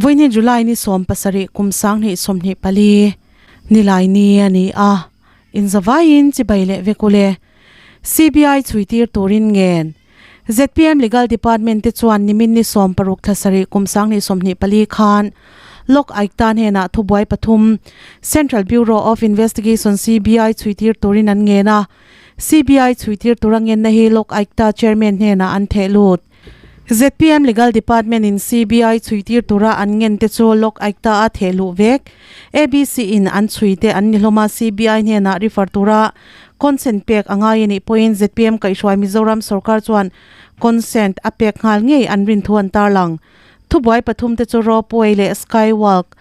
Vawiin July ni 17 kum 2024 nilai ni a ni a, inzavaiin chibai leh vek ule. CBI chhuitir turin ngen. ZPM Legal Department te chuan nimin ni 16 thla sarih kum 2024 khan Lok Aayukta hnenah thubuai pathum Central Bureau of Investigation, CBI, chhuitir turin an ngen a. CBI chhuitir tura ngenna hi Lok Aayukta Chairman hnenah an theh lut. ZPM Legal Department in CBI chhuitir tura an ngen te chu Lok Aayukta a theh luh vek. ABC in an chhui te an ni hlawm a, CBI hnenah refer tura consent pek a ngai a nih pawhin ZPM kaihhruai Mizoram sorkar chuan consent a pek nghal ngei an rin thu an tarlang. Thubuai pathum te chu Ropeway leh Skywalk,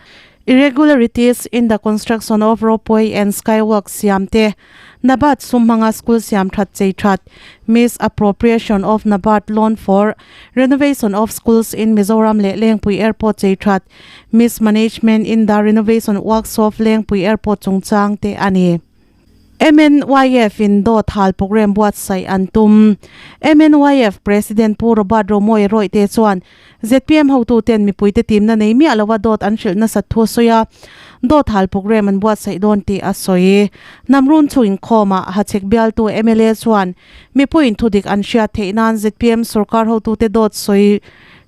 Irregularities in the construction of ropeway and skywalk siam te, NABARD sum hmanga school siam that chei that, Misappropriation of NABARD loan for renovation of schools in Mizoram leh Lengpui Airport chei that, Mismanagement in the renovation works of Lengpui Airport chungchang te a ni. MNYF in dawt hal programme buatsaih an tum. MNYF President Pu Robert Romawia Rawihte chuan zpm hotuten mipuite timna nei miah lova dawt an hrilh nasat thu a sawi a, dawt hal programme an buatsaih dawn tih a sawi. Hnamrun chu inkhawmah Hachhek bialtu mla chuan mipuiin thudik an hriat theih nan zpm sorkar hotute dawt sawi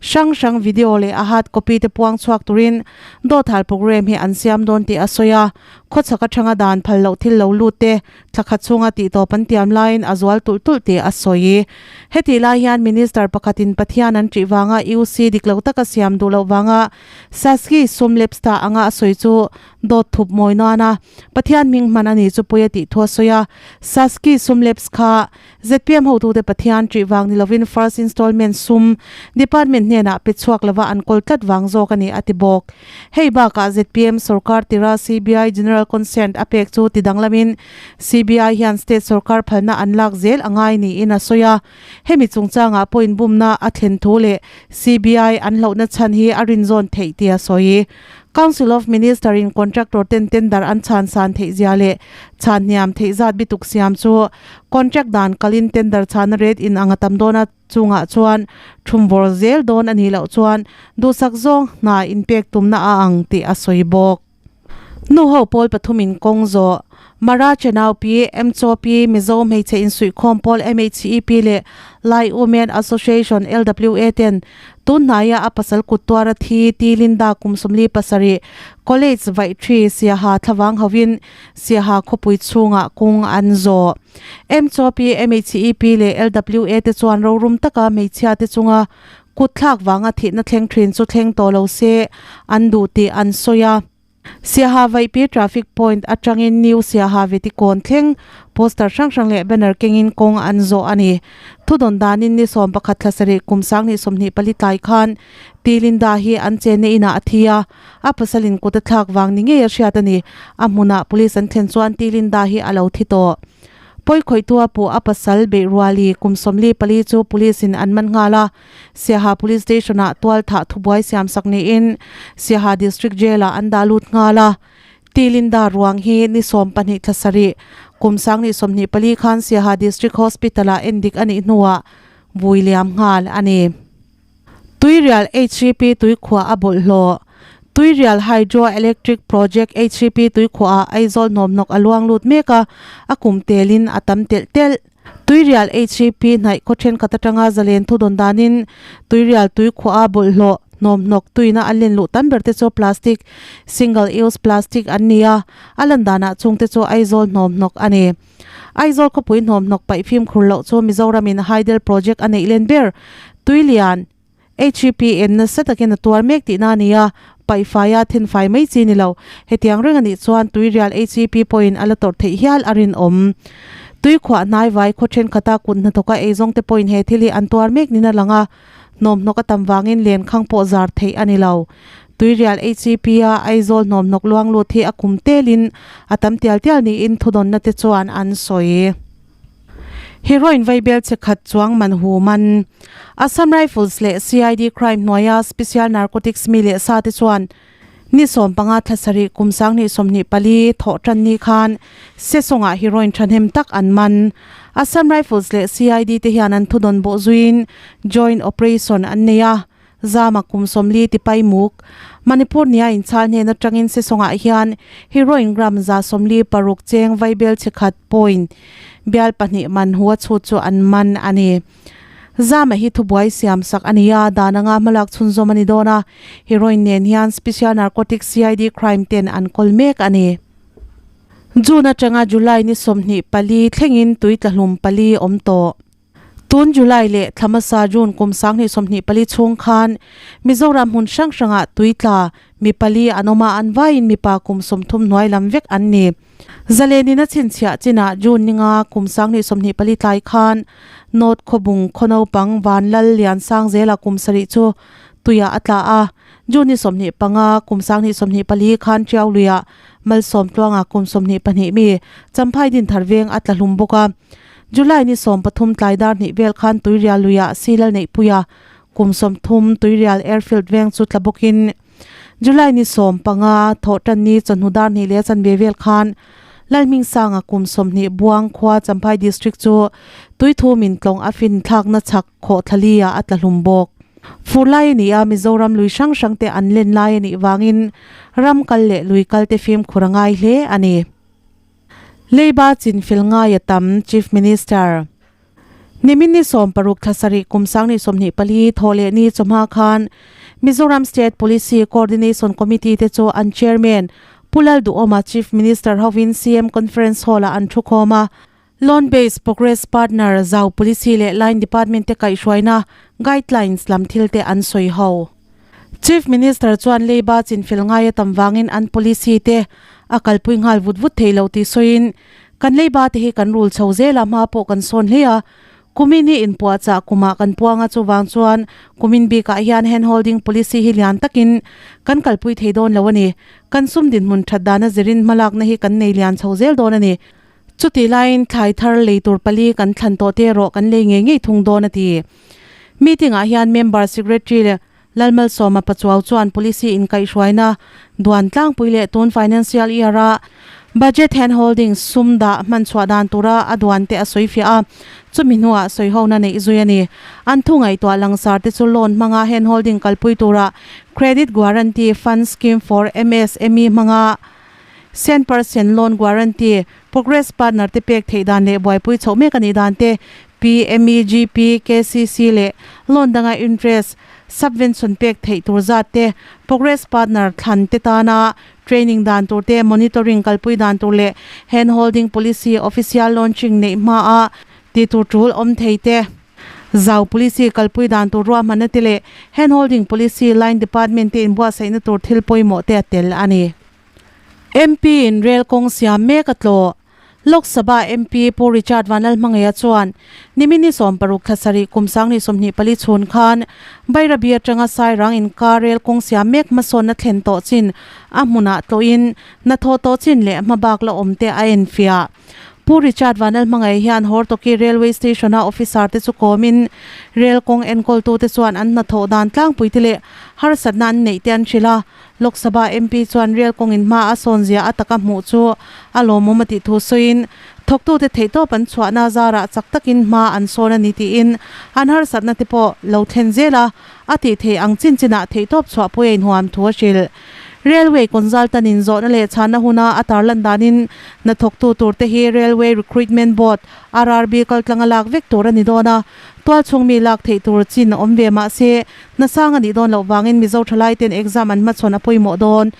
Hrang hrang video leh a hard copy te puang chhuak turin dawthal programme hi an siam dawn tih a sawi a. Khawchhak atanga dan phal loh thil lo lut te thla khat chhunga tihtawp an tiam laiin a zual tulh tulh tih a sawi. Hetih lai hian Minister pakhatin Pathian an ṭih vanga UC dik lo taka siam duh loh vanga Saski sum lepsta anga a sawi chu dawt thup mawi nana Pathian hming hman a ni chu pawi a tih thu a sawi a. Saski sum leps kha Zpm hotute Pathian ṭih vang ni lovin first installment sum department hnenah pe chhuak lova an kawl tlat vang zawk a ni a ti bawk. Hei bakah zpm sorkar tira CBI general consent a pek chu ti danglamin CBI hian state sorkar phalna an lak zel a ngai niin a sawi a. Hemi chungchangah pawh inbumna a thlen thu leh CBI an hlauhna chhan hi a rinzawn theih tih a sawi. Council of Minister in contractor ten tender an chhan san theih zia leh chhan hniam theih zat bituk siam chu Contract dan kalin tender chhana rate in ang a tam dawn a, chungah chuan thumvawr zel dawn a nih loh chuan duhsak zawng hna inpek tumna a ang tih a sawi bawk. Nu ho pawl pathumin kawng zawh, Mara Chenau Pi, MCOP, Mizo Hmeichhe Insuihkhawm Pawl MHEP leh Lai Women Association, LWA, ten tun hnaia a pasal kut tuara thi Ti Linda kum 47 College vaih thi Siaha thlavang hovin Siaha khawpui chhungah kawng an zawh. MCOP, MHEP leh LWA te chuan rorum taka hmeichhia te chunga kut thlak vanga thihna thleng thin chu thleng tawh lo se an duh tih an sawi a. Siaha Vaihpi Traffic Point atangin New Siaha Vetikawn thleng poster hrang hrang leh banner kengin kawng an zawh a ni. Thudawn danin ni 11 thla sarih kum 2024 tlai khan Tilinda hi an chenna inah a thi a. A pasalin kut a thlak vang ni ngei a hriat a ni. A hmunah police an thlen chuan Tilinda hi a lo thi tawh. Pawi khawihtua pawh a pasal beih ruali kum 44 chu police in an man nghal a. Siaha Police Station ah tual thah thubuai siam sak niin Siaha District Jail ah an dah lut nghal a. Tilinda ruang hi ni 12 thla sarih kum 2024 khan Siaha District Hospital ah endik a nih hnuah vui liam nghal a ni. Tuirial HEP tuikhuah a bawlhhlawh. Tuirial Hydro Electric Project HEP tuikhuahah Aizawl hnawmhnawk a luang lut mek a, a kum telin a tam telh telh. Tuirial HEP hnaih khaw thenkhat atanga zalen thu dawn danin Tuirial tuikhuah a bawlhhlawh hnawmhnawk tuina a len luh tam ber te chu plastic, single use plastic an ni a, a lan danah chungte chu Aizawl hnawmhnawk a ni. Aizawl khawpui hnawmhnawk paih fimkhur loh chu Mizoramin Hydel Project a neih len ber Tuilian, HEP, en nasa takin a tuar mek tihna a ni a, paihfaia thenfai mai chi ni lo. Hetiang reng a nih chuan Tuirial HEP pawhin a la tawrh theih hial a rinawm. Tuikhuah hnaivai khaw thenkhat-a kut hnathawka eizawngte pawhin he thil hi an tuar mek niin a lang a, hnawmhnawk a tam vangin lenkhang pawh zar theih a ni lo. Tuirial HEP-a Aizawl hnawmhnawk luang lut hi a kum telin a tam tial tial niin thudawnna te chuan an sawi. Heroin vaibel che khat chuang man hu man. Assam Rifles leh CID Crime hnuaia Special Narcotics mi leh sa te chuan Ni 15 thla sarih kum 2024 thawh tan ni khan Sesawngah heroin thahnem tak an man. Assam Rifles leh CID te hian an thudawn bawh zuiin joint operation an nei a. Zama kum 40 Tipaimuk, Manipur nia inchhal hnen atangin Sesawngah hian heroin gram 146 cheng vaibel chi khat point bial pahnih man hu a chhut chu an man a ni. Zama hi thubuai siam sak a ni a, dan anga hmalak chhunzawm a ni dawn a, heroin nen hian Special Narcotics CID crime ten an kawl mek a ni. June atanga July ni 24 thlengin tui tlahlum pali awm tawh. Tun July leh thla hmasa June kum 2024 chhung khan Mizoram hmun hrang hrangah tui tla mi pali an awm a, an vaiin mipa kum 30 hnuai lam vek an ni. Zalenin a chhinchhiah chinah June ninga kum 2024 tlai khan North Khawbung khaw naupang Vanlal Liansang zela kum sarih chu tuiah a tla a, June ni 25 kum 2024 khan Tiau luiah Malsawm tluanga kum 22 mi Champhai Dinthar veng a tla hlum bawk a. July ni 13 tlai dar hnih vel khan Tuirial luiah Silal Neihpuia kum 30 Tuirial Airfield veng chu tla bawkin July ni 15 thawh tan ni chawhnu dar hnih leh chanve vel khan Lalhmingsanga kum 20 Buang khua Champhai District chu tuithu min tlawng a fin thlakna chhak khawh thlali ah a tla hlum bawk. Fur lai a ni a, Mizoram lui hrang hrang te an len lai a nih vangin ram kal leh lui kal te fimkhur a ngai hle a ni. Leiba chinfel ngai a tam, Chief Minister. Nimin ni 16 thla sarih kum 2024 thawh leh ni chawhma khan Mizoram State Policy Coordination Committee te chu an Chairman Pu Lalduhawma Chief Minister hovin CM Conference Hall-ah an thukhawm a. Loan Based Progress Partner Zau Policy leh Line Department te kaihhruaina guidelines lam thil te an sawi ho. Chief Minister chuan leiba chinfel ngai a tam vangin an policy te a kalpui nghal vut vut thei lo tih sawiin, Kan leiba te hi kan rul chho zel a, hma pawh kan sawn hle a, kumin hi inpuahchah kumah kan puang a, chuvang chuan kumin bikah hian hand holding policy hi lian takin kan kalpui thei dawn lo a ni. Kan sum dinhmun that dana zirin hmalakna hi kan nei lian chho zel dawn a ni. Chutih laiin thlai thar lei tur pali kan thlan tawh te erawh kan lei ngei ngei thung dawn a ti. Meeting-ah hian Member Secretary Lalmalsawma Pachuau chuan Policy inkaihhruaina duan tlangpui leh tun Financial Year-a Budget Hand Holding sum dah hman chhuah dan tura a duan te a sawi fiah a, chumi hnuah sawihona neih zui a ni. An thu ngaihtuah langsar te chu loan hmanga hand holding kalpui tura Credit Guarantee Fund Scheme for MSME hmanga Cent per cent loan guarantee, Progress partner te pek theih dan leh buaipui chhoh mek a nih dan te, PMEGP, KCC leh loan danga interest subvention pek theih tur zat te, Progress partner thlan te tana training dan tur te, monitoring kalpui dan tur leh hand holding policy official launching neih hmaa ti tur tul awm thei te. Zau policy kalpui dan tur ruahmanna te leh hand holding policy line department te inbuatsaihna tur thil pawimawh te a tel a ni. MP in rel kawng siam mek a tlawh. Lok Sabha MP Pu Richard Vanlalhmangaia chuan nimin ni 16 thla sarih kum 2024 chhun khan Bairabi atanga Sairang inkar rel kawng siam mek hmasawnna thlen tawh chin a hmunah tlawhin hnathawh tawh chin leh hmabak la awm te a enfiah. Pu Richard Vanlalhmangaih hian Hortoki Railway Station-a officer te chu kawmin rel kawng enkawltute chuan an hnathawh dan tlangpuite leh harsatna an neih te an hrilh a. Lok Sabha MP chuan rel kawngin hma a sawn zia a taka hmuh chu a lawmawm a tih thu sawiin, thawktute theihtawp an chhuahna zarah chak takin hma an sawn a ni tiin an harsatna te pawh lo thlen zel a, a tih theih ang chin chinah theihtawp chhuahpui a inhuam thu a hrilh. Railway consultant in zawhna leh chhanna huna a tarlan danin hnathawktu turte hi Railway Recruitment Board, RRB, kaltlanga lak vek tur a ni dawn a, tualchhung mi lak theih tur chin a awm ve mahse Hnasang a nih dawn loh vangin Mizo thalai ten exam an hmachhawn a pawimawh dawn.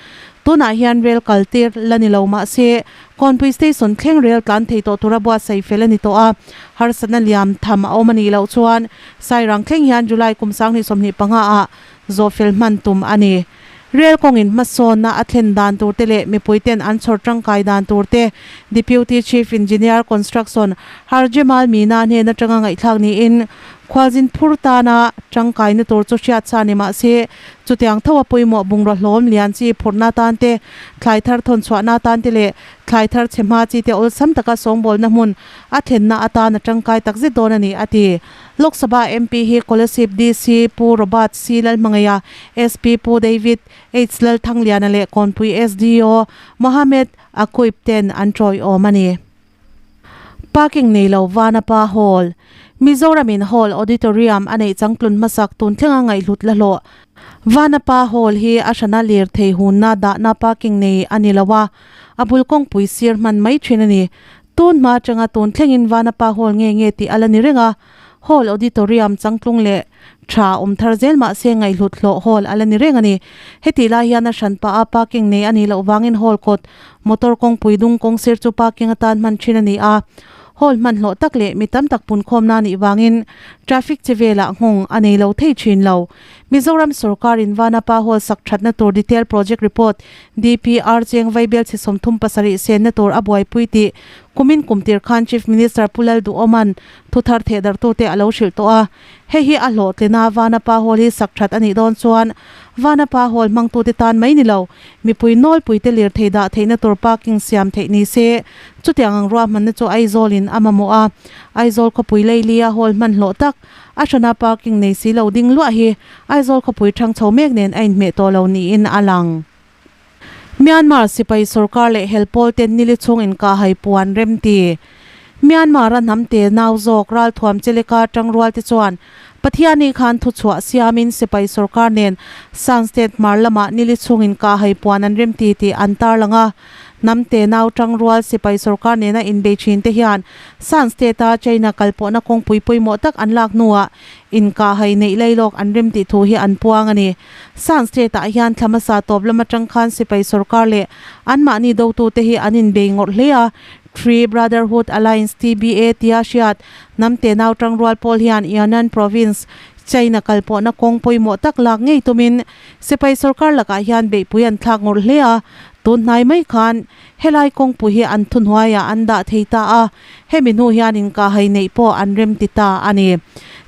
Tunah hian rel kal tir la ni lo mahse Kawnpui Station thleng rel tlan thei tawh tura buatsaih fel a ni tawh a, harsatna liam tham a awm a nih loh chuan Sairang thleng hian July kum 2025 ah zawhfel hman tum a ni. Rel kawngin hmasawnna a thlen dan tur te leh mipui ten an chhawr tangkai dan tur te Deputy Chief Engineer Construction Harjemal Meena hnen atanga ngaihthlak niin Khualzin phur tana tangkaina tur chu hriat sa ni mahse, chutiang tho a pawimawh bungraw hlawm lian chi phurhna tan te, thlai thar thawn chhuahna tan te leh thlai thar chhe hma chi te awlsam taka sawngbawlna hmun a thlenna atan a tangkai takzet dawn a ni, a ti. Lok Sabha MP hi Kolasib DC Pu Robert C Lalhmangaia, SP Pu David H Lalthangliana leh Kawnpui SDO Mohammed Akuip ten an tawiawm a ni. Parking nei lo Vanapa Hall. Mizoramin Hall Auditorium a neih changtlun hmasak tun thlenga ngaihhlut la hlawh. Vanapa Hall hi a hrana lirthei hunna dahna parking nei a ni lo a, a bul kawngpui sir hman mai thin a ni. Tun hma atanga tun thlengin Vanapa Hall nge nge tih a la ni reng a, Hall Auditorium changtlung leh tha awm thar zel mah se ngaihhlut hlawh Hall a la ni reng a ni. Hetih lai hian a hran pah a parking nei a nih loh vangin Hall kawt motor kawngpui dung kawng sir chu parking atan hman thin a ni a. Hall hmanhlawh tak leh mi tam tak punkhawmna nih vangin traffic che velah nghawng a nei lo thei thin lo. Mizoram sorkarin Vanapa Hall sak thatna tur Detail Project Report, DPR, cheng vaibel chhe 37 senna tur a buaipui tih kumin kumtir khan Chief Minister Pu Lalduhawma'n thu thar thehdarhtute a lo hrilh tawh a. Hei hi a hlawhtlina Vanapa Hall hi sak that a nih dawn chuan Vanapa Hall hmangtute tan mai ni lo, mipui nawlpuite lirthei dah theihna tur parking siam theih ni se. Chutiang ang ruahmanna chu Aizawlin a mamawh a, Aizawl khawpui leilia hall hman hlawh tak, a hrana parking nei si lo ding luah hi Aizawl khawpui thang chho mek nen a inhmeh tawh lo niin a lang. Myanmar sipai sorkar leh helpawl ten nili chhung inkahhai puan remti. Myanmar-a hnam te nau zawk ralthuam cheleka tangrual te chuan Pathiani khan thuchhuah siamin sipai sorkar nen Shan State hmar lamah nili chhung inkahhai puan an remti tih an tarlang a. Hnam te nau tangrual sipai sorkar nena inbei thin te hian Shan State-a China kalpawhna kawngpui pawimawh tak an lak hnuah inkahhai neih lailawk an remtih thu hi an puang a ni. Shan State-ah hian thla hmasa tawp lam atang khan sipai sorkar leh anmahni dotute hi an inbei ngawrh hle a. Three Brotherhood Alliance, TBA, tia hriat hnam tenau tangrual pawl hian Yunnan Province, China kalpawhna kawng pawimawh tak lak ngei tumin sipai sorkar lakah hian beihpui an thlak ngawrh hle a. Tun hnai mai khan helai kawngpui hi an thuhnuaiah an dah thei ta a, hemi hnu hian inkahhai neih pawh an remti ta a ni.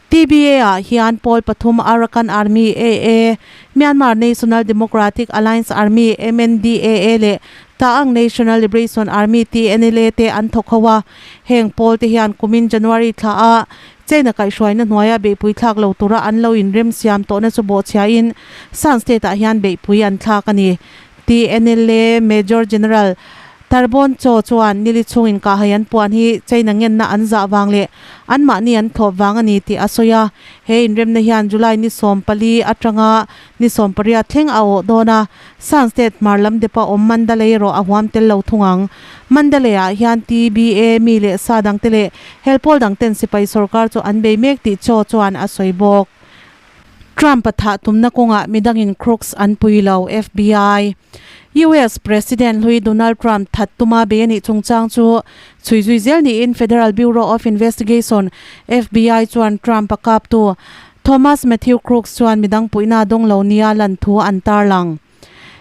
TBA ah hian pawl pathum Arakan Army, AA, Myanmar National Democratic Alliance Army, MNDAA, leh Ta'ang National Liberation Army, TNLA, te an thawk ho a. Heng pawl te hian kumin January thla ah China kaihhruaina hnuaia beihpui thlak lo tura an lo inrem siam tawhna chu bawhchhiain Shan State ah hian beihpui an thlak a ni. TNLA Major General Tarbon Cho chuan nili chhung inkahhai an puan hi China ngenna an zah vang leh anmahni an thlawp vang a ni tih a sawi a. He inremna hian July ni 14 atanga ni 18 thleng a awh dawn a, Shan State hmar lam depa awm Mandalay erawh a huam tel lo thung ang. Mandalay ah hian TBA mi leh sa dangte leh helpawl dangten sipai sorkar chu an bei mek tih Cho chuan a sawi bawk. Trump a thah tumna kawngah midangin crooks an pui lo, FBI. US President hlui Donald Trump that tuma bei a nih chungchang chu chhui zui zel niin Federal Bureau of Investigation, FBI, chuan Trump a kaptu Thomas Matthew Crooks chuan midang puihna a dawng lo nia lan thu an tarlang.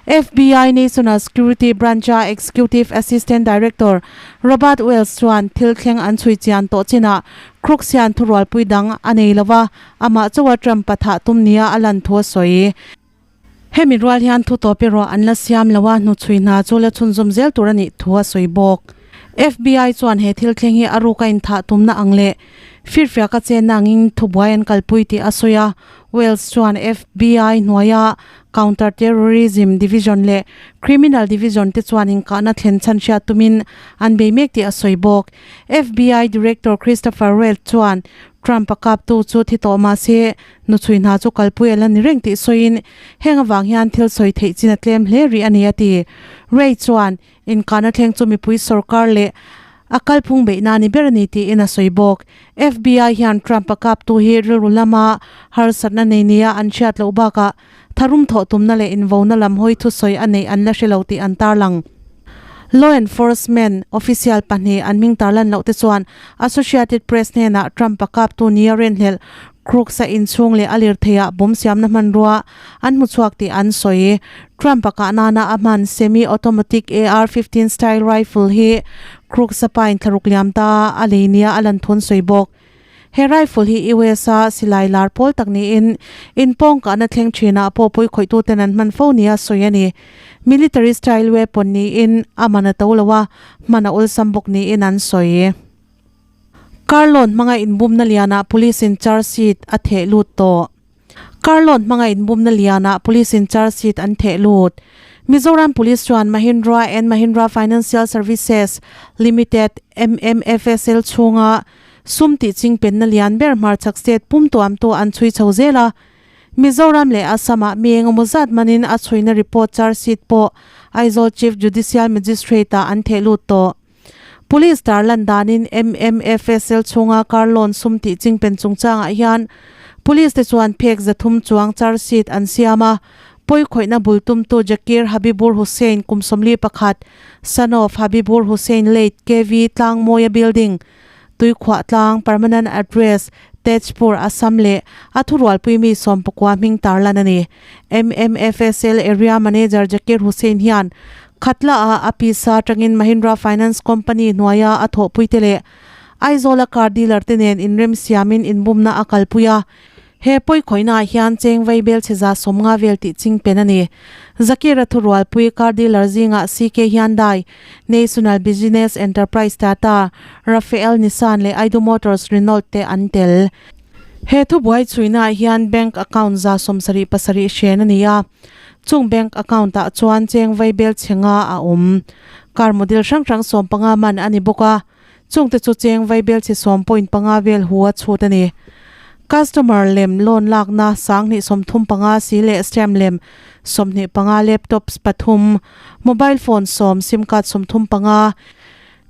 FBI National Security Branch-a Executive Assistant Director Robert Wells chuan thil thleng an chhui chian tawh chinah Crooks hian thurualpui dang a nei lo va, amah chawa Trump a thah tum nia a lan thu a sawi. Hemi rual hian thu tawp erawh an la siam lo a, hnuchhui hna chu la chhunzawm zel tur a nih thu a sawi bawk. FBI chuan he thil thleng hi a ruka inthah tumna ang leh firfiaka chenna angin thubuai an kalpui tih a sawi a, Wells chuan FBI hnuaia Counter Terrorism Division leh Criminal Division te chuan inkahna thlen chhan hriat tumin an bei mek tih a sawi bawk. FBI Director Christopher Wray chuan Trump a kaptu chu thi tawh mah se nuchhui hna chu kalpui a la ni reng tih sawiin heng avang hian thil sawi theih chin a tlem hle rih a ni a ti. Wray chuan Inkahna thleng chu mipui sorkar leh a kalphung beihna ni ber a ni tiin a sawi bawk. FBI hian Trump a kaptu hi rilru lama harsatna nei nia an hriat loh bakah tharum thawh tumna leh invona lam hawi thusawi a neih an la hre lo tih an tarlang. Law enforcement official pahnih an hming tarlan loh te chuan Associated Press hnenah Trump a kaptu nia rinhlelh Crooks-a inchhung leh a lirtheiah bomb siamna hmanrua an hmu chhuak tih an sawi. Trump a kah nana a hman semi-automatic AR-15 style rifle hi Crooks-a pain thlaruk liam ta a lei nia a lan thun sawi bawk. He rifle hi US-a silai lar pawl tak niin inpawng kahna thleng thinah pawh pawi khawihtuten an hman fo nia sawi a ni. Military style weapon niin a man a to lo a, hman a awlsam bawk niin an sawi. Car loan hmanga inbumna lianah police in charge sheet a theh lut tawh. Car loan hmanga inbumna lianah police in charge sheet an theh lut. Mizoram Police chuan Mahindra and Mahindra Financial Services Limited, MMFSL, chhunga. Sum tih chingpenna lian ber hmarchhak state pum tuamtu an chhui chho zel a. Mizoram leh Assam-ah mi engemaw zat manin a chhuina report charge sheet pawh Aizawl Chief Judicial Magistrate-ah an theh lut tawh. Police tarlan danin MMFSL chhunga car loan sum tih chingpen chungchangah hian Police te chuan phek 300 chuang charge sheet an siam a, pawi khawihna bul tumtu Jakir Habibur Hussain kum 41, son of Habibur Hussain late KV Tlangmawia Building, Tuikhuah tlang, Permanent Address, Tezpur, Assam leh a thurualpui mi 19 hming tarlan a ni. MMFSL Area Manager Jakir Hussain hian Khatla ah a pisa atangin Mahindra Finance Company hnuaia a thawhpuite leh Aizawl-a car dealer te nen inremsiamin inbumna a kalpui a. He pawikhawihnaah hian cheng vei bel chhe 150 vel tih ching pen a ni. Zakira thurualpui car dealer zingah CK Hyundai, National Business Enterprise Tata, Rafael Nissan leh Aidu Motors Renault te an tel. He thubuai chhuinaah hian bank account 77 hren a ni a, chung bank account ah chuan cheng vei bel chhe nga a awm. Car model hrang hrang 15 man a ni bawk a. Chungte chu cheng vaibel chi 10.5 vel hu a chhut a ni. Customer lem loan lakna 2035 si leh stamp lem 25 laptops pathum, mobile phone sawm, sim card 35,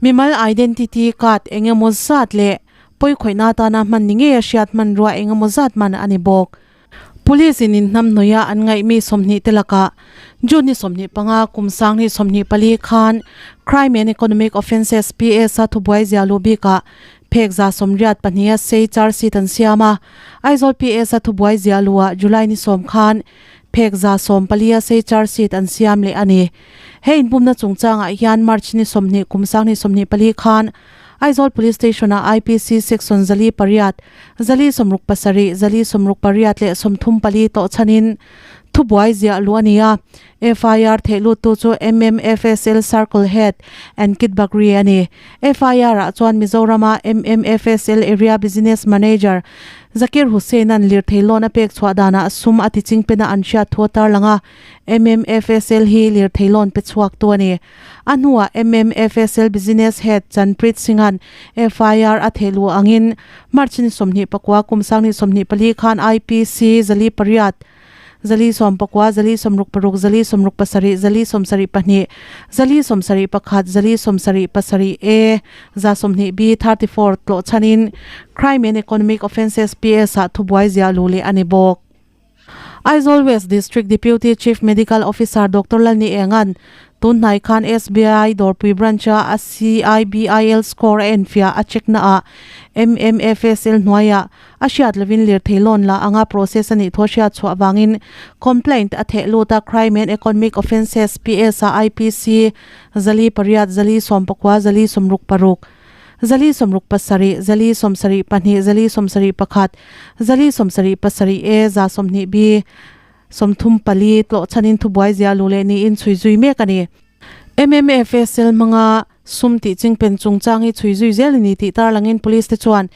mimal identity card eng emaw zat leh pawikhawihna atana hman ni ngei a hriat hmanrua eng emaw zat hman a ni bawk. Police in inhnamhnawih a an ngaih mi 20 te lakah June ni 25 kum 2024 khan Crime and Economic Offences PS a thubuai zia luh bikah phek 82 a sei charge sheet an siam a, Aizawl PS a thubuai zia luhah July ni 10 khan phek 14 a sei charge sheet an siam leh a ni. He inpumna chungchangah hian March ni 20 kum 2024 khan Aizawl Police Station-ah IPC Section 408, 467, 468 leh 34 tawh chhanin thubuai ziah luh a ni a. FIR theih luttu chu MMFSL Circle Head Ankit Bagri a ni. FIR-ah chuan Mizorama MMFSL Area Business Manager Zakir Hussain-a'n lirthei loan a pek chhuah danah sum a tichingpena an hriat thu a tarlang a, MMFSL hi lirthei loan pe chhuaktu a ni. A hnuah MMFSL Business Head Chanpreet Singh-a'n FIR a theih luh angin March ni 29 kum 2024 khan IPC 408, 490, 466, 467, 72, 71, 71 A, 20 B, 34 tlawh chhanin Crime and Economic Offences PS-ah thubuai ziah luh leh a ni bawk. Aizawl West District Deputy Chief Medical Officer Doctor Lalni Enga'n tun hnai khan SBI Dawrpui Branch-a a CIBIL score a enfiah a check naah MMFSL hnuaiah a hriat lovin lirthei loan la anga process a nih thu a hriat chhuah vangin complaint a theh lut a Crime and Economic Offences PS-a IPC 408, 490, 466 467, 472, 471, 477 A, 120 B, 34 tlawh chhanin thubuai zia lu leh niin chhui zui mek a ni. MMFSL hmanga sum tih chingpen chungchang hi chhui zui zel a ni tih tarlangin Police te chuan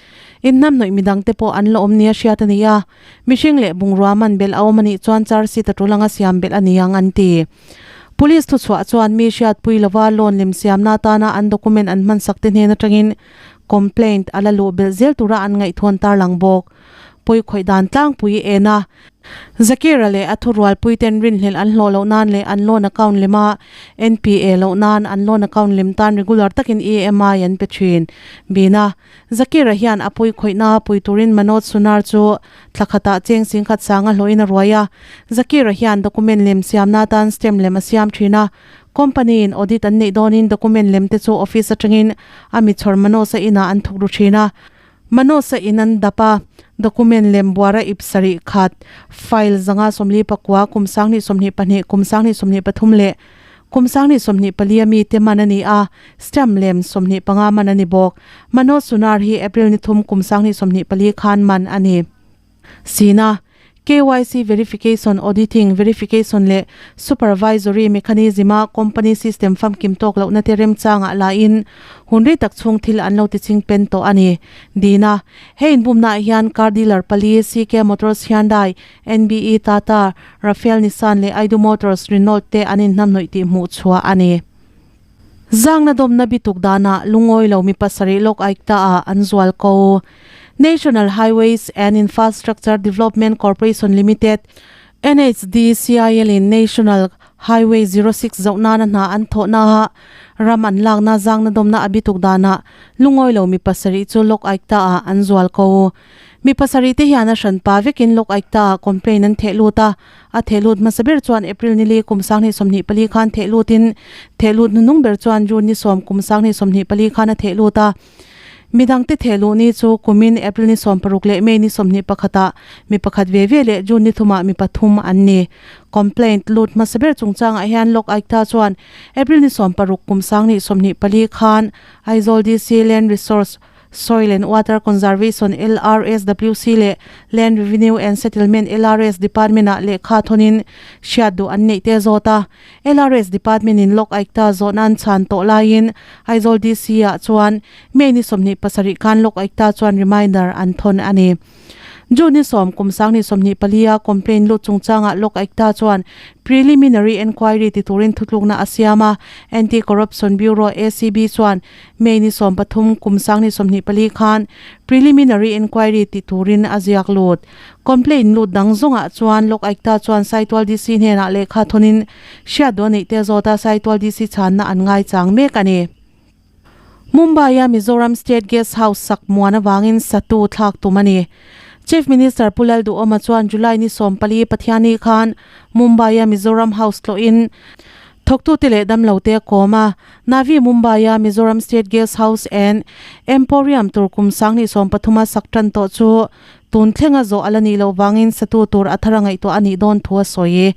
inhnamhnawih midangte pawh an la awm nia hriat a ni a, mihring leh bungrua man belh a awm a nih chuan charge sheet a tul anga siam belh a ni ang an ti. Police thuchhuah chuan mi hriatpui lova loan lem siamna atana an document an hmansak te hnen atangin complaint a la luh belh zel tura an ngaihtuan tarlang bawk. Pawi khawih dan tlangpui en a. Zakira leh a thurualpui ten rinhlelh an hlawh loh nan leh an loan account lema NPA loh nan an loan account lem tan regular takin EMI an pe thin. Bina. Zakira hian a pawi khawihna pui turin Manoj Sunar chu thla khatah cheng singkhat sanga hlawhin a ruai a. Zakira hian document lem siamna atan stamp lem a siam thin a. Company in audit an neih dawnin document lem te chu office atangin a michhawr Manoj-a inah an thuk ru thin a. Manoj-a in an dap a, document lem buara ip sarih khat, file 549, kum 2022, kum 2023 leh Kum 2024 a mite man a ni a, stamp lem 25 man a ni bawk. Manoj Sunar hi April ni thum kum 2024 khan man a ni. Sina, KYC verification, auditing, verification leh supervisory mechanism-a company system famkim tawk lohna te remchangah lain hun rei tak chhung thil an lo tiching pen tawh a ni. Dina, He inbumnaah hian car dealer pali, CK Motors Hyundai, NBE Tata, Rafael Nissan leh Aidu Motors Renault te an inhnamhnawih tih hmuh chhuah a ni. Zangna dawmna bituk danah lungawi lo mi pasarih lawk aikta ah an zual ko. National Highways and Infrastructure Development Corporation Limited, NHDCIL, in National Highway 06 zoh nana hna an thawhna ah ram an lakna zangna dawmna a bituk danah lungawi lo mi pasarih chu lawk aikta ah an zual ko. Mi pasarih te hian a hranpa vekin lawk aikta ah complaint an theh lut a, A theh lut hmasa ber chuan April nili kum 2024 khan theh lutin theh lut hnuhnung ber chuan June ni sawm kum 2024 khan a theh lut a. Midangte theh luh ni chu kumin April ni 16 leh May ni 21 ah mi pakhat ve ve leh June ni thumah mi pathum an ni. Complaint lut hmasa ber chungchangah hian Lok Aayukta chuan April ni 16 kum 2024 khan Aizawl DC Land Resource Soil and Water Conservation, LRSWC, leh Land Revenue and Settlement, LRS, Department-ah lehkha thawnin hriat duh an neih te zawt a. LRS Department-in Lok Aayukta zawhna an chhan tawh laiin Aizawl DC-ah chuan May ni 27 khan Lok Aayukta chuan reminder an thawn a ni. June ni sawm kum 2024 a complaint lut chungchangah Lok Aayukta chuan preliminary enquiry ti turin thutlukna a siam a, Anti-Corruption Bureau, ACB, chuan May ni 13 kum 2024 khan preliminary enquiry ti turin a ziak lut. Complaint lut dang zawngah chuan Lok Aayukta chuan Saitual DC hnenah lehkha thawnin hriat duh a neih te zawta Saitual DC chhanna an ngaichang mek a ni. Mumbai-a Mizoram State Guest House sak muan avangin satu thlak tum a ni. Chief Minister Pu Lalduhawma chuan July ni 14 Pathianni khan Mumbai-a Mizoram House tlawhin thawktute leh damlote a kawm a. Navi Mumbai-a Mizoram State Guest House and Emporium tur kum 2030 a sak tan tawh chu Tun thlenga zawh a la nih loh vangin satu tur a thar a ngaihtuah a nih dawn thu a sawi.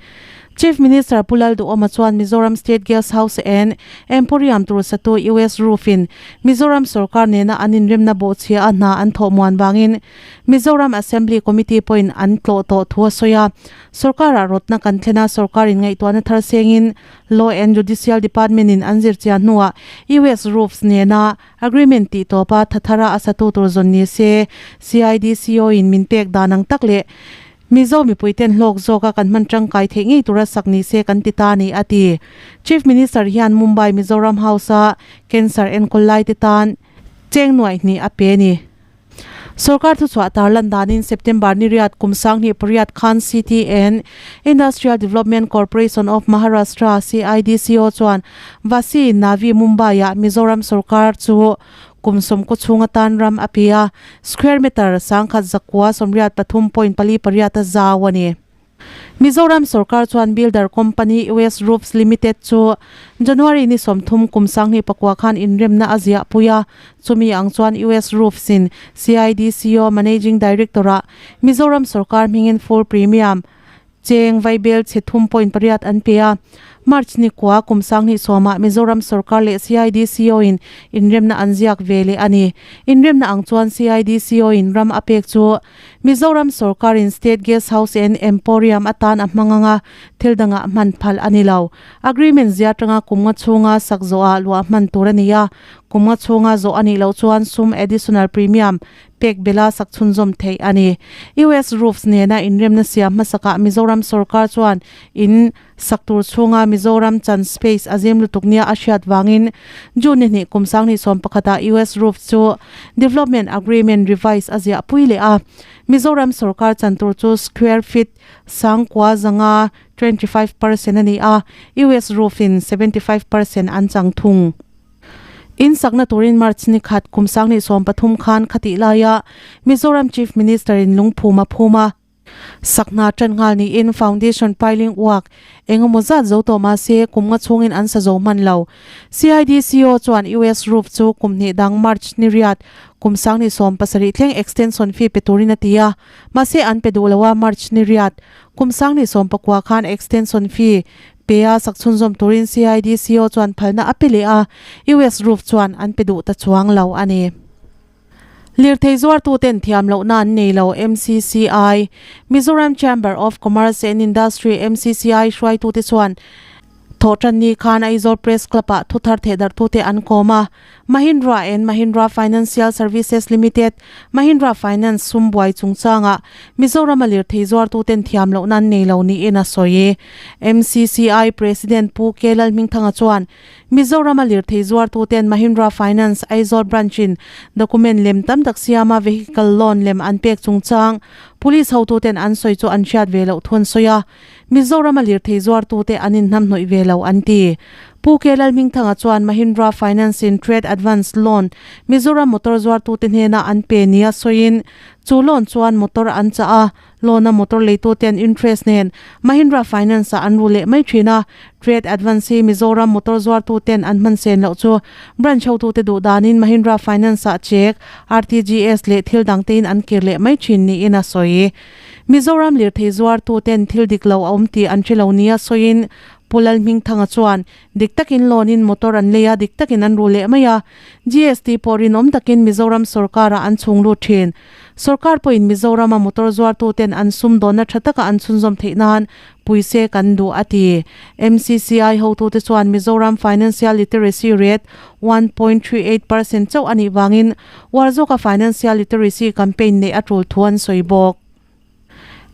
Chief Minister Pu Lalduhawma chuan Mizoram State Guest House and Emporium tur satu US Roof-in Mizoram sorkar nena an inremna bawhchhia a hna an thawh muan vangin Mizoram Assembly Committee pawhin an tlawh tawh thu a sawi a. Sorkarah rawtna kan thlen a, sorkarin ngaihtuahna thar sengin Law and Judicial Department-in an zirchiah hnuah US Roofs nena Agreement tih tawpa tha thara a satu tur zawn ni se, CIDCO in min pek dan ang tak leh Mizo mipuiten hlawk zawka kan hman tangkai theih ngei tura sak ni se kan ti ta a ni, a ti. Chief Minister hian Mumbai Mizoram House-a cancer enkawl laite tan cheng nuaih hnih a pe a ni. Sorkar thuchhuah tarlan danin September ni riat kum 2008 khan CTN Industrial Development Corporation of Maharashtra, CIDCO, chuan Vashi, Navi Mumbai-ah Mizoram sorkar chu kum sawmkaw chhung atan ram a pe a, square meter 1183.48 a zau a ni. Mizoram sorkar chuan builder company US Roofs Limited chu January ni 30 kum 2009 khan inremna a ziah pui a, chumi ang chuan US Roofs in CIDCO Managing Director ah Mizoram sorkar hmingin full premium cheng vaibel chhe thum point pariat an pe a. March ni kua kum 2010 ah Mizoram sorkar leh CIDCO in inremna an ziak ve leh a ni. Inremna ang chuan CIDCO in ram a pek chu Mizoram sorkarin State Guest House and Emporium atan a hmang anga thil dangah hman phal a ni lo. Agreement zia atanga kum nga chhunga sak zawhah luah hman tur a ni a, kum nga chhunga zawh a nih loh chuan sum additional premium pek bela sak chhunzawm theih a ni. US Roofs nena inremna siam hmasakah Mizoram sorkar chuan in Sak tur chhunga Mizoram chan space a zim lutuk nia a hriat vangin June ni hnih kum 2011 ah US Roof chu Development Agreement revise a ziah pui leh a. Mizoram sorkar chan tur chu square feet 9500, 25%, a ni a, US Roof in 75% an chang thung. In sakna turin March ni khat kum 2013 khan khatih laia Mizoram Chief Minister in lungphum a phum a. Sakhna tan nghal niin foundation piling work eng emaw zat zo tawh mah se kum nga chhungin an sa zo hman lo. CIDCO chuan US roof chu kum hnih dang March ni riat kum 2017 thleng extension fee pe turin a ti a, mahse an pe duh lo a, March ni riat kum 2019 khan extension fee pe a sak chhunzawm turin CIDCO chuan phalna a pe leh a, US roof chuan an pe duh ta chuang lo a ni. Lirthei zuartuten thiam lohna an nei lo, MCCI, Mizoram Chamber of Commerce and Industry, MCCI, hruaitute chuan Thawhtanni khan Aizawl Press Club-ah thuthar thehdarhtute an kawm a, Mahindra and Mahindra Financial Services Limited, Mahindra Finance, sum buai chungchangah Mizorama lirthei zuartuten thiam lohna an nei lo niin a sawi. MCCI President Pu K Lalhmingthanga chuan Mizorama lirthei zuartuten Mahindra Finance Aizawl Branch-in document lem tam tak siama vehicle loan lem an pek chungchang Police hotuten an sawi chu an hriat ve loh thu an sawi a. Mizorama lirthei zuartute an inhnamhnawih ve lo an ti. Pu K Lalhmingthanga chuan Mahindra Finance in Trade Advance Loan Mizoram motor zuartute hnena an pe nia sawiin chu loan chuan motor an chah a, loan a motor leitute an interest nen Mahindra Finance ah an ru leh mai thin a. Trade Advance hi Mizoram motor zuartuten an hman sen loh chu branch hotute duh danin Mahindra Finance ah cheque, RTGS leh thil dangtein an kir leh mai thin niin a sawi. Mizoram lirthei zuartuten thil dik lo a awm tih an hre lo nia sawiin Pu Lalhmingthanga chuan dik takin loan in motor an lei a, dik takin an ru leh mai a. GST pawh rinawm takin Mizoram sorkarah an chhung lut thin. Sorkar pawhin Mizorama motor zuartuten an sum dawnna tha taka an chhunzawm theih nan puise kan duh a ti. MCCI hotute chuan Mizoram Financial Literacy Rate 1.38% chauh a nih vangin Uar zawka Financial Literacy Campaign neih a tul thu an sawi bawk.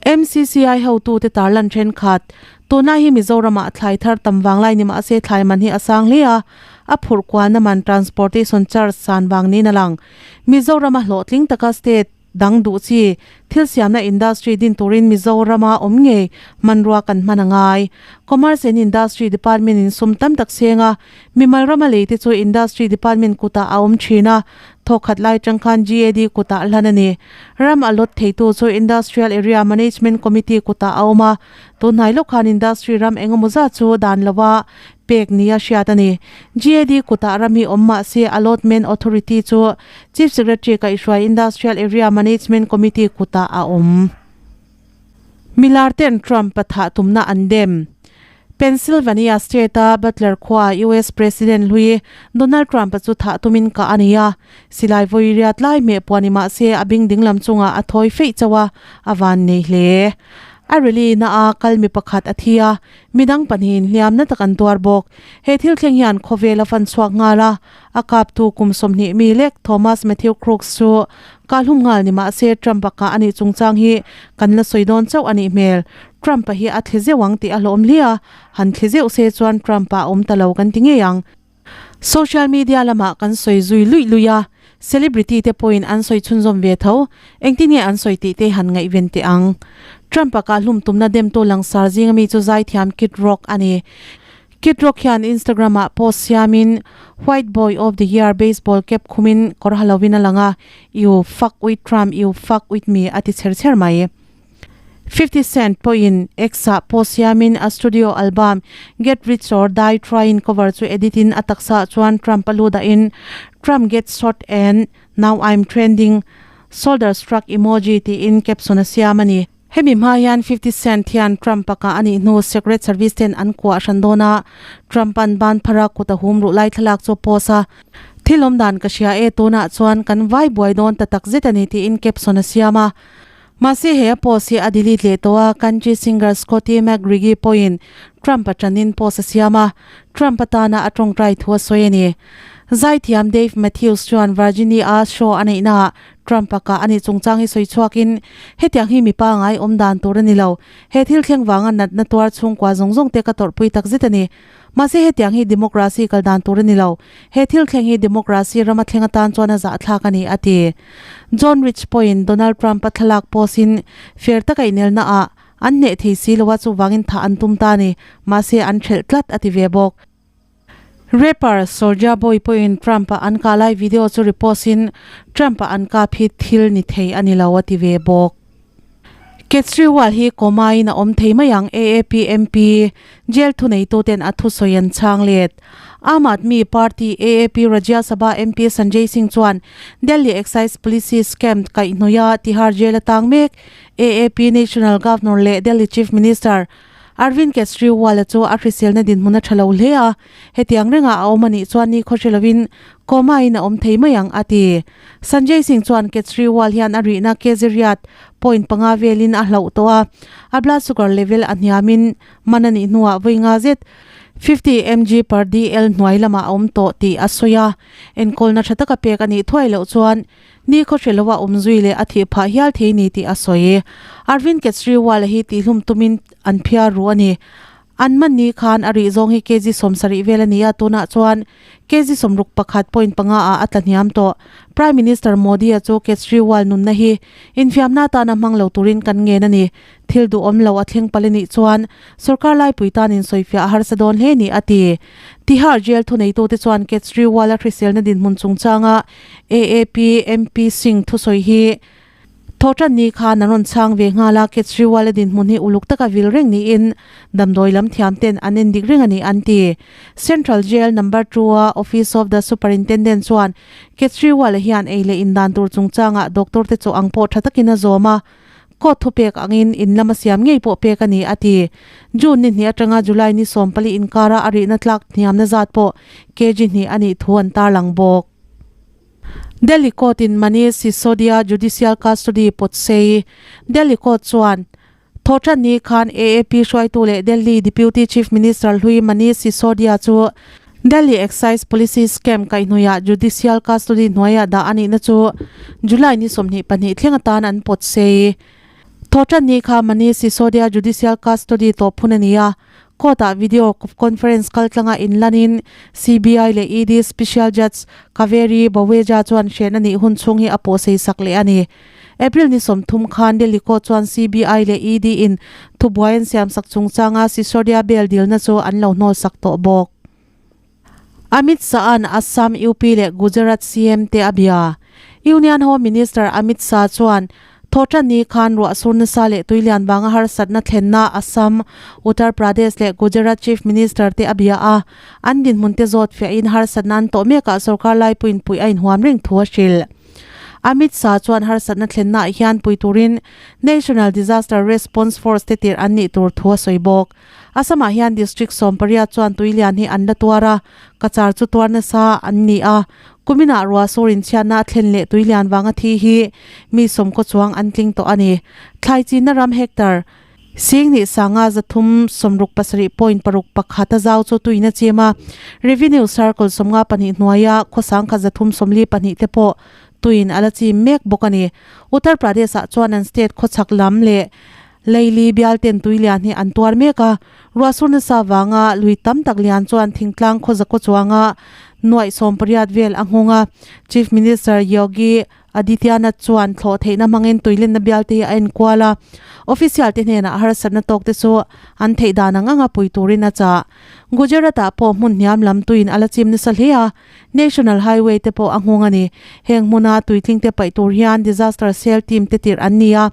MCCI hotute tarlan thenkhat, Tunlai hi Mizoramah thlai thar tam vanglai ni mahse thlai man hi a sang hle a, a phurh kualna man transportation charge san vang niin a lang. Mizorama hlawhtling taka state dang duh chi thil siamna industry din turin Mizorama awm ngei hmanrua kan hman a ngai. Commerce and Industry Department in sum tam tak seng a, Mimal rama lei te chu Industry Department kutah a awm thin a, thawkhat lai tang khan GAD kutah hlan a ni. Ram a lawt theitu chu Industrial Area Management Committee kutah a awm a, tunhnai lawk khan Industry ram engemaw zat chu dan lova pek nia hriat a ni. GAD kutah ram hi awm mah se Allotment Authority chu Chief Secretary kaihhruai Industrial Area Management Committee kutah a awm. Milar ten Trump a thah tumna an dem. Pennsylvania state-a Butler khuaah US President hlui Donald Trump-a chu thah tumin kah a ni a. Silai vawi riat lai hmeh puan ni mah se a bing dinglam chungah a thawi feih chauh a, a van nei hle. A rally na-a kal mi pakhat a thi a, midang pahnihin hliamna tak an tuar bawk. He thil thleng hian khawvel a fan chhuak nghal a, a kaptu kum 20 mi lek Thomas Matthew Crooks chu Kah hlum nghal ni mah se Trump-a kah a nih chungchang hi kan la sawi dawn chauh a nih hmel. Trump-a hi a thli zeuh ang tih a hlawm hlia, han thli zeuh se chuan Trump-a a awm ta lo kan ti ngei ang. Social media lamah kan sawi zui luih luih a, celebrity te pawhin an sawi chhunzawm ve tho, engtin nge an sawi tih te han ngaihven teh ang. Trump-a kah hlum tumna demtu langsar zinga mi chu zaithiam Kid Rock a ni. Kid Rock hian Instagram ah post siamin White Boy of the Year baseball cap khumin kawr ha lovin a lang a, You fuck with Trump, you fuck with me a ti chher chher mai. 50 Cent pawhin X ah post siamin a studio album Get Rich or Die Tryin' cover chu edit in a taksa ah chuan Trump a lu dahin Trump gets shot and now I'm trending shoulder shrug emoji tiin caption a siam a ni. Hemi hma hian 50 Cent hian Trump pakah a nih hnu Secret Service ten an kuah hran dawn a, Trump an ban phar a kut a hum ruh lai thlalak chu a post a. Thil awm dan ka hria e, tunah chuan kan vai buai dawn ta tak zet a ni tiin caption a siam a. Mahse he a post hi a delete leh tawh a, country singer Scotty McGreevy pawhin Trump a tanin post a siam a, Trump atana a tawngtai thu a sawi a ni. Zaithiam Dave Matthews chuan Virginia-a show a neihnaah Trump a kah a nih chungchang hi sawi chhuakin, Hetiang hi mipa ngai awm dan tur a ni lo. He thil thleng vanga natna tuar chhungkua zawng zawng te ka tawrhpui tak zet a ni. Mahse hetiang hi democracy kal dan tur a ni lo. He thil thleng hi democracy rama thleng atan chuan a zahthlak a ni, a ti. John Rich pawhin Donald Trump a thlalak post in fair taka inelna ah an hneh thei si lo a, chuvangin thah an tum ta a ni. Mahse an thelh tlat, a ti ve bawk. Rapper Soulja Boy pawhin Trump-a an kah lai video chu repost in Trump-a an kap hi thil ni thei a ni lo a ti ve bawk. Kejriwal hi coma in a awm thei mai ang AAP MP jail thuneituten a thusawi an chhang let. Aam Aadmi Party AAP Rajya Sabha MP Sanjay Singh chuan Delhi Excise Policy scam kaihhnawih a Tihar jail a tang mek AAP National Governor leh Delhi Chief Minister Arvind Kejriwal-a chu a hriselna dinhmun a tha lo hle a, hetiang rengah a awm a nih chuan ni khaw hre lovin coma-in a awm thei mai ang, a ti. Sanjay Singh chuan Kejriwal hian a rihna Kejriat point panga velin a hlauh tawh a, a blood sugar level a hniamin man a nih hnuah vawi nga zet. 50 mg per dl hnuai lamah a awm tawh tih a sawi a, enkawlna tha taka pek a nih thuai loh chuan ni khawhre loa awm zui leh a thih phah hial thei ni tih a sawi. Arvind Kejriwal-a hi tihlum tumin an phiar ru a ni. An man ni khan a rih zawng hi kg 70 vel a ni a, tunah chuan kg 61.5 ah a tla hniam tawh. Prime Minister Modi-a chu Kejriwal nunna hi infiamna atana hmang lo turin kan ngen a ni. Thil duhawm lo a thleng pal a nih chuan sorkar laipui tan insawifiah a harsa dawn hle ni a ti. Tihar Jail thuneitute chuan Kejriwal-a hriselna dinhmun chungchanga AAP MP Singh thusawi hi Thawhtan ni khan an rawn chhang ve nghal a, Kejriwal-a dinhmun hi uluk taka vil reng niin damdawi lam thiam ten an endik reng a ni an ti. Central Jail Number Two-a Office of the Superintendent chuan Kejriwal-a hian ei leh in dan tur chungchangah doctor te chaw ang pawh tha takin a zawm a, court thupek angin in lama siam ngei pawh pek a ni a ti. June ni hnih atanga July ni 14 inkara a rihna tlak hniamna zat pawh kg hnih a nih thu an tarlang bawk. Delhi Court in Manish Sisodia judicial custody pawt sei. Delhi Court chuan Thawhtan ni khan AAP hruaitu leh Delhi Deputy Chief Minister hlui Manish Sisodia chu Delhi Excise Policy Scam kaihhnuiah judicial custody hnuaiah dah a nihna chu July ni 22 thleng atan an pawt sei. Thawhtan ni kha Manish Sisodia judicial custody tawp hun a ni a. Court-ah video conference kaltlanga inlanin CBI leh ED Special Judge Kaveri Baweja chuan hren a nih hun chhung hi a pawhsei sak leh a ni. April ni 30 khan Delhi Court chuan CBI leh ED in thubuai an siamsak chungchanga Sisodia bail dilna chu an lo hnawlsak tawh bawk. Amit Shah-a'n Assam, UP leh Gujarat CM te a bia. Union Home Minister Amit Shah chuan Thawhtanni khan ruahsur nasa leh tuilian vanga harsatna thlenna Assam, Uttar Pradesh leh Gujarat Chief Minister te a bia a, an dinhmun te zawt fiahin harsatna an tawh mekah sorkar laipuiin puih a inhuam reng thu a hrilh. Amit Shah chuan harsatna thlennaah hian pui turin National Disaster Response Force te tirh an nih tur thu a sawi bawk. Assam-ah hian district 80 chuan tuilian hi an la tuar a, Cachar chu tuar nasa an ni a. Kuminah ruah sur inchhiatna a thlen leh tuilian vanga thi hi mi 90 chuang an tling tawh a ni. Thlai chinna ram hectare 1,367.61 a zau chu tuin a chim a, Revenue Circle 52 hnuaia khawsang khat 342 te pawh tuin a la chim mek bawk a ni. Uttar Pradesh-ah chuan an state khawchhak lam leh Leili bialten tuilian hi an tuar mek a, ruahsur nasa vanga lui tam tak lian chuan thingtlang khawzakaw chuanga nuaih 80 vel a nghawng a. Chief Minister Yogi Adityanath chuan thlawh theihna hmangin tuilenna bialte hi a enkual a, official te hnenah harsatna tawk te chu an theih dan ang anga pui turin a chah. Gujarat-ah pawh hmun hniam lam tuiin a la chim nasa hle a, National Highway te pawh a nghawng a ni. Heng hmuna tuitling te paih tur hian Disaster Cell team te tirh an ni a.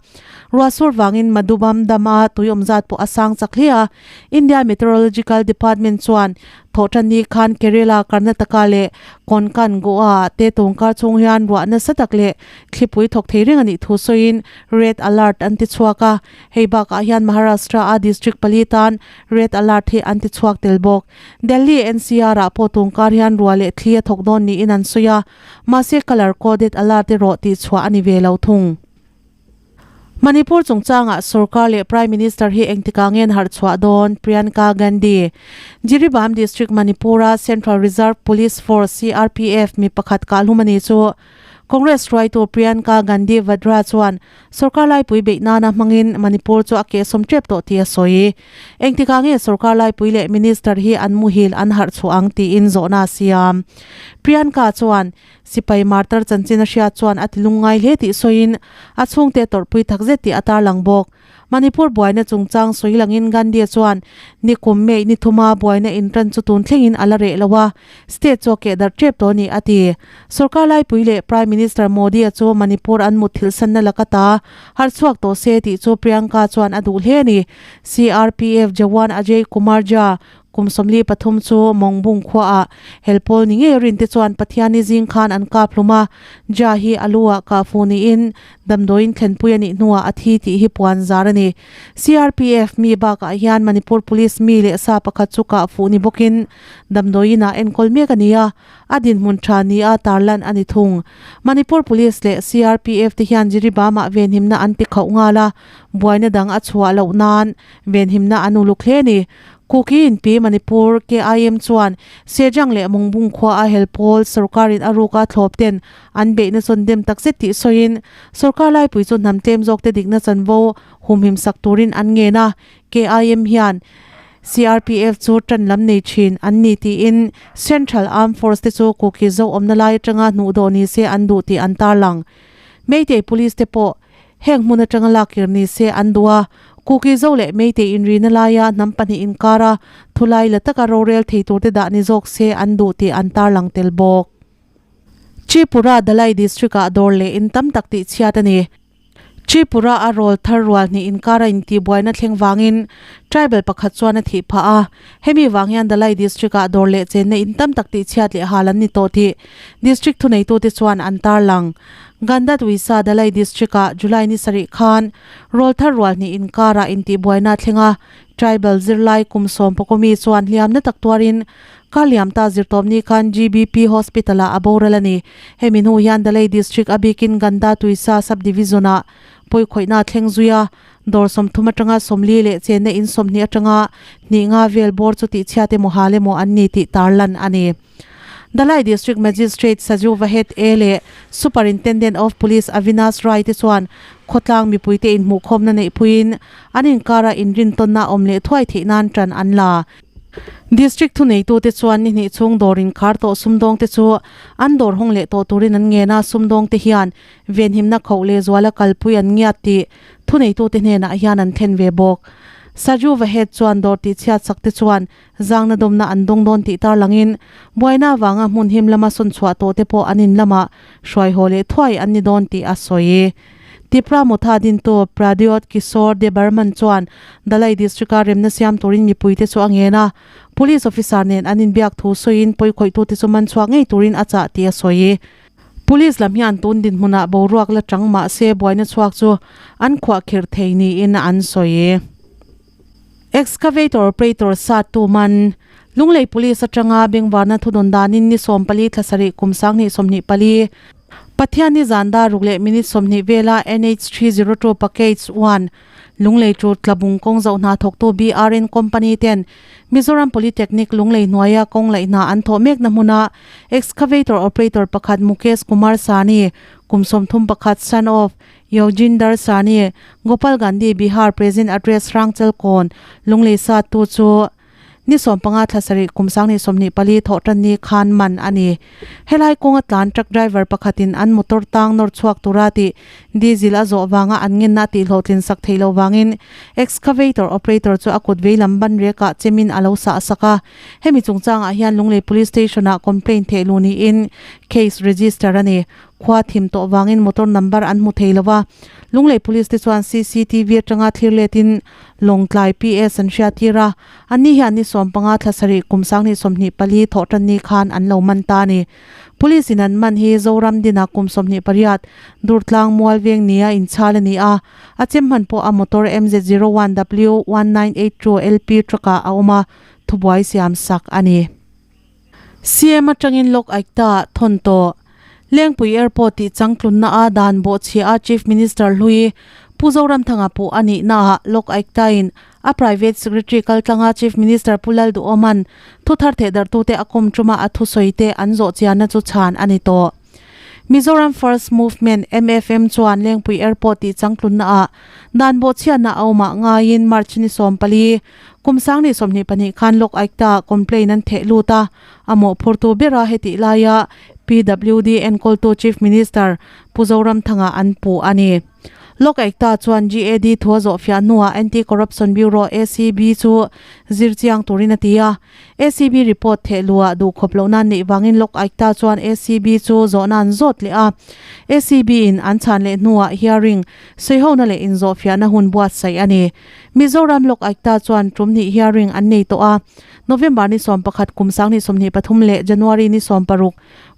Ruahsur vangin Madhubam Dam-a tui awm zat pawh a sang chak hle a. India Meteorological Department chuan Thawhtanni khan Kerala, Karnataka leh Konkan, Goa-ah te tawngkar chhung hian ruah nasa tak leh thlipui thawk thei reng a nih thu sawiin Red Alert an ti chhuak a. Hei bakah hian Maharashtra-a district pali tan Red Alert hi an ti chhuak tel bawk. Delhi NCR ah pawh tungkar hian ruah leh thli a thawk dawn niin an sawi a, mahse colour coded alert erawh tihchhuah a ni ve lo thung. Manipur chungchangah sorkar leh Prime Minister hi engtikah nge an harh chhuah dawn? Priyanka Gandhi. Jiribam District Manipur-a Central Reserve Police Force, CRPF, mi pakhat kahhlum a ni chu Congress hruaitu Priyanka Gandhi Vadra chuan sorkar laipui beih nana hmangin Manipur chu a kehsawm tep tawh tih a sawi. Engtikah nge sorkar laipui leh minister hi an muhil an harh chhuah ang tiin zawhna a siam. Priyanka chuan sipai martar chanchin a hriat chuan a ti lungngai hle tih sawiin a chhungte tawrhpui takzet tih a tarlang bawk. Manipur buaina chungchang sawi langin Gandhi chuan ni kum May ni thuma buaina intan chu tun thlengin a la reh lo a, state chu a keh darh tep tawh a ni, a ti. Sorkar laipui leh Prime Minister Modi-a chu Manipur an mut thilhsanna laka ta harh chhuak tawh se tih chu Priyanka chuan a duh hle a ni. CRPF Jawan Ajay Kumar Jha Kum 43 chu Mawngbung khuaah helpawl ni ngei rinte chuan Pathiani zing khan an kap hlum a, Ja hi a lu ah kah fu niin damdawiin thlenpui a nih hnuah a thi tih hi puan zar a ni. CRPF mi bakah hian Manipur Police mi leh sa pakhat chu kah fuh ni bawkin damdawiin ah enkawl mek a ni a, a dinhmun tha ni a tarlan a ni thung. Manipur Police leh CRPF te hian Jiribam-ah venhimna an ti khauh nghal a, buaina dang a chhuah loh nan venhimna an uluk hle a ni. Kuki inpi Manipur KIM chuan Sejang leh Mungbung khua a hel pawl sorkarin a ruka thlawp ten an beihna chawn dem takzet tih sawiin sorkar laipui chu hnam tlem zawkte dikna chanvo humhim sak turin an ngen a, KIM hian CRPF chu tan lam nei thin an ni tiin Central Armed Force te chu Kuki zo awmna lai atanga hnuh dawh ni se an duh tih an tarlang. Meitei Police te pawh Heng hmun atanga lak kir ni se an duh a, Kuki zo leh Meitei inrina laia hnam pahnih inkara thulai la taka rorel thei turte dah ni zawk se an duh tih an tarlang tel bawk. Tripura Dhalai District ah dawr leh in tam tak tih chhiat a ni. Tripura a rawl thar rual hnih inkara intihbuaina thleng vangin tribal pakhat chuan a thih phah a, hemi vang hian Dhalai District ah dawr leh chenna in tam tak tih chhiat leh hal an ni tawh tih District thuneitute chuan an tarlang. Gandatwisa Dhalai District ah July ni sarih khan rawlthar rual hnih inkarah intihbuaina a thleng a, tribal zirlai kum sawm pakawmi chuan hliamna tak tuarin Karliamta zirtawpni khan GBP Hospital ah a boral a ni. Hemi hnu hian Dhalai District a bikin Gandatwisa Sub-Division ah pawikhawihna a thleng zui a, dawr 30 atanga 40 leh chenna in 20 atanga hnih nga vel bawr chu tihchhiat emaw hal emaw an ni tih tarlan a ni. Dhalai District Magistrate Saju Vahet A leh Superintendent of Police Avinash Rai te chuan khawtlang mipuite inhmuhkhawmna neihpuiin an inkara inrintawnna awm leh thuai theih nan tan an la. District thuneitute chuan ni hnih chhung dawr inkhar tawh sumdawngte chu an dawr hawng leh tawh turin an ngen a, sumdawngte hian venhimna khoh leh zuala kalpui an ngiat tih thuneitute hnenah hian an thlen ve bawk. Saju Vahet chuan dawr tihchhiat sakte chuan Zangna dawmna an dawng dawn tih tarlangin buaina avanga hmun him lama sawn chhuah tawh te pawh an in lamah hruai haw leh thuai an ni dawn tih a sawi. Tipra Motha dintu Pradyot Kishore Debbarman chuan Dhalai District-a remna siam turin mipuite chu a ngen a, Police officer nen an inbiak thu sawiin pawikhawihtu te chu man chhuak ngei turin a chah tih a sawi. Police lam hian tun dinhmunah boruak la chang mah se buaina chhuak chu an khuahkhirh thei niin an sawi. Excavator operator sa tu man Lunglei Police atanga bengvarna thudawn danin ni 14 thla sarih kum 2024 Pathianni zan dar ruk leh minute 20 vela NH 302 Package 1 Lunglei chu Tlabung kawng zoh hna thawktu BRN Company ten Mizoram Polytechnic Lunglei hnuaia kawng laih hna an thawh mekna hmuna excavator operator pakhat Mukesh Kumar Sani kum 31 son of Yoginder Sani, Gopal Gandhi Bihar Present Address Hrangchal Kawn, Lunglei sa tu chu ni 15 thla sarih kum 2024 thawh tan ni khan man a ni. Helai kawnga tlan truck driver pakhatin an motor tang nawr chhuak tura tih diesel a zawh vanga an ngenna tih hlawhtlin sak theih loh vangin excavator operator chu a kut vei lam ban rekah chemin a lo sah sak a. Hemi chungchangah hian Lunglei Police Station ah complaint theh luh niin case register a ni. Khua thim tawh vangin motor number an hmu thei lo va, Lunglei Police te chuan CCTV atanga thlir letin Lawngtlai PS an hriat tir a, anni hian ni 15 thla sarih kum 2024 thawh tan ni khan an lo man ta a ni. Police in an man hi Zoram Dina kum 28 Durtlang Mual veng nia inchhal a ni a, a chem hman pawh a motor MZ01 W1982 LP truck ah a awm a, thubuai siam sak a ni. CM atangin Lok Aikta thawn tawh. Lengpui Airport tih changtlunna a dan bawhchhia a Chief Minister hlui Pu Zoramthanga pawh a nihnaah Lok Aikta in a Private Secretary kaltlanga Chief Minister Pu Lalduhawman thu thar thehdarhtute a kawm tuma a thusawi te an zawh chianna chu chhan a ni tawh. Mizoram First Movement, MFM, chuan Lengpui Airport tih changtlunna ah dan bawhchhiatna a awmah ngaiin March ni 14, Kum 2022 khan Lok Aikta complaint an theh lut a, a mawhphurtu bera hetih laia PWD enkawltu Chief Minister Pu Zoramthanga an puh a ni. Lok Aikta chuan GAD thu a zawhfiah hnuah Anti-Corruption Bureau, ACB, chu zir chiang turin a ti a. ACB report theh luah duh khawp lohna an neih vangin Lok Aikta chuan ACB chu zawhna an zawt leh a. ACB in an chhan leh hnuah hearing, sawihona leh inzawhfiahna hun buatsaih a ni. Mizoram Lok Aikta chuan tum hnih hearing an nei tawh a, November ni 11 kum 2023 leh January ni 16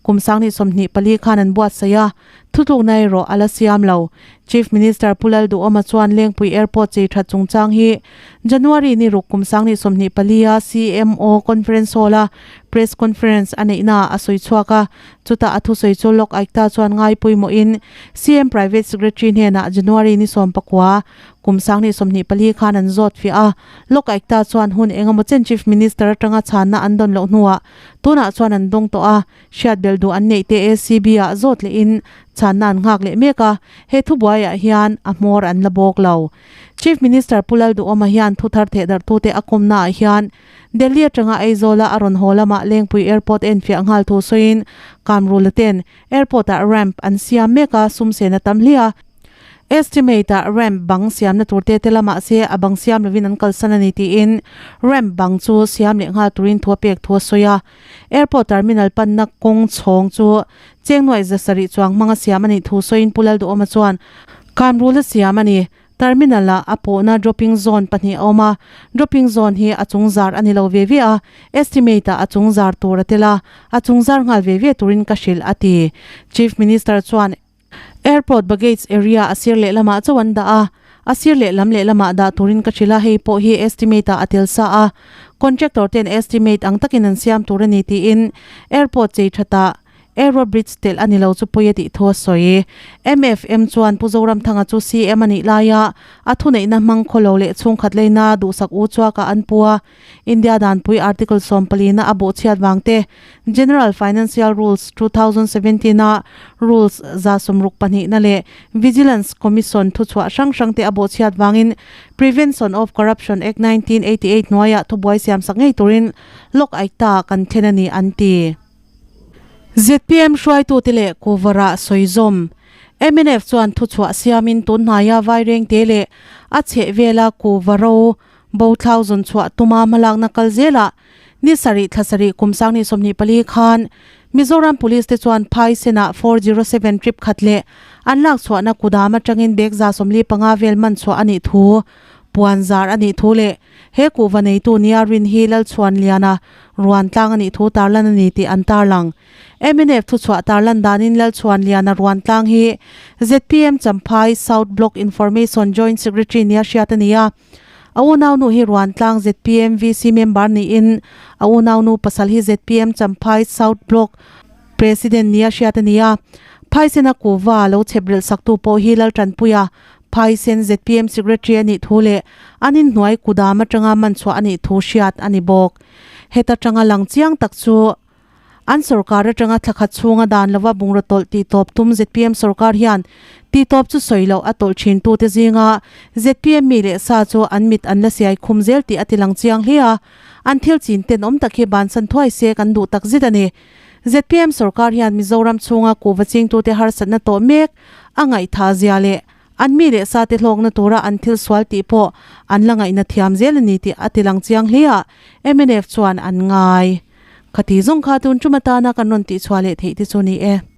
kum 2024 khan an buatsaih a, thutlukna erawh a la siam lo. Chief Minister Pu Lalduhawma chuan Lengpui Airport chei that chungchang hi January ni ruk kum 2024 a CMO Conference Hall a. Press conference a neihnaah a sawi chhuak a, chutah a thusawi chu Lok Aayukta chuan ngai pawimawhin CM Private Secretary hnenah January ni 19, kum 2024 khan an zawt fiah a. Lok Aayukta chuan hun engemaw chen Chief Minister atanga chhanna an dawn loh hnuah tunah chuan an dawng tawh a, hriat belh duh an neih te ACB ah zawt lehin chhanna an nghak leh mek a, he thubuaiah hian a hmawr an la bawk lo. Chief Minister Pu Lalduhawma hian thu thar thehdarhtute a kawmnaah hian Delhi atanga Aizawla a rawn haw lamah Lengpui Airport enfiah nghal thu sawiin Kamrula ten Airport-ah ramp an siam mek a, sum sen a tam hliah a. Estimate-ah ramp bang siamna tur te te lamah se a bang siam lovin an kalsan a ni tiin ramp bang chu siam leh nghal turin thu a pek thu a sawi a. Airport terminal panna kawng chhawng chu cheng nuaih 700 chuang hmanga siam a nih thu sawiin Pu Lalduhawma chuan Kamrula siam a ni. Terminal ah a pawhna dropping zone pahnih a awm a, dropping zone hi a chung zar a ni lo ve ve a, estimate ah a chung zar tur a tel a, a chung zar nghal ve ve turin ka hrilh a ti. Chief Minister chuan Airport baggage area a sir lehlamah chauh an dah a, a sir lehlam lehlamah dah turin ka hrilh a, hei pawh hi estimate ah a tel sa a, contractor ten estimate ang takin an siam tur a ni tiin airport chei thatah Aero Bridge telh a ni lo chu pawi a tih thu a sawi. MFM chuan Pu Zoramthanga chu CM a nih laia a thuneihna hmang khawlo leh chhungkhat leina duhsak u chuakah an pu a. India danpui Article 14 na a bawhchhiat vang te, General Financial Rules 2017 a Rules 62 na leh Vigilance Commission thuchhuah hrang hrang te a bawhchhiat vangin Prevention of Corruption Act 1988 hnuaiah thubuai siamsak ngei turin Lok Aayukta kan thlen a ni an ti. Zpm hruaitute leh Kuvara sawi zawm. Mnf chuan thuchhuah siamin tunhnaia Vairengte leh a chhehvela Kuva ro bo thlau zawn chhuah tuma hmalakna kal zelah ni sarih thla sarih kum 2024 khan Mizoram Police te chuan Phaisenah 407 trip khat leh an lak chhuahna kudam atangin bag 45 vel man chhuah a nih thu puan zar a nih thu leh He kuhva neitu nia rin hi Lalchhuanliana ruan tlang a nih thu tarlan a ni tih an tarlang. Mnf thuchhuah tarlan danin Lalchhuanliana ruan tlang hi zpm Champhai South Block Information Joint Secretary nia hriat a ni a. A unaunu hi ruan tlang zpm VC member niin a unaunu pasal hi zpm Champhai South Block President nia hriat a ni a. Phaisena kuhva lo chheprelh saktu pawh hi Laltanpuia Phaisen zpm Secretary a nih thu leh an inhnuai kudam atanga man chhuah a nih thu hriat a ni bawk. Heta tanga lang chiang tak chu an sorkar atanga thla khat chhunga dan lova bungraw tawlh tih tawp tum zpm sorkar hian tih tawp chu sawi loh a tawlh thin tute zinga zpm mi leh sa chu an mit an la siai khum zel tih a ti lang chiang hle a, an thil chin tenawm tak hi bansan thuai se kan duh tak zet a ni. Zpm sorkar hian Mizoram chhunga kuhva chingtute harsatna tawh mek a ngaihthah zia leh an mi leh sate hlawkna tura an thil sual tih pawh an la ngaihna thiam zel a ni tih a tilang chiang hle a, mnf chuan an ngai. Khati zawng kha tun tum atana kan rawn tihchhuah leh theih te chu ni e.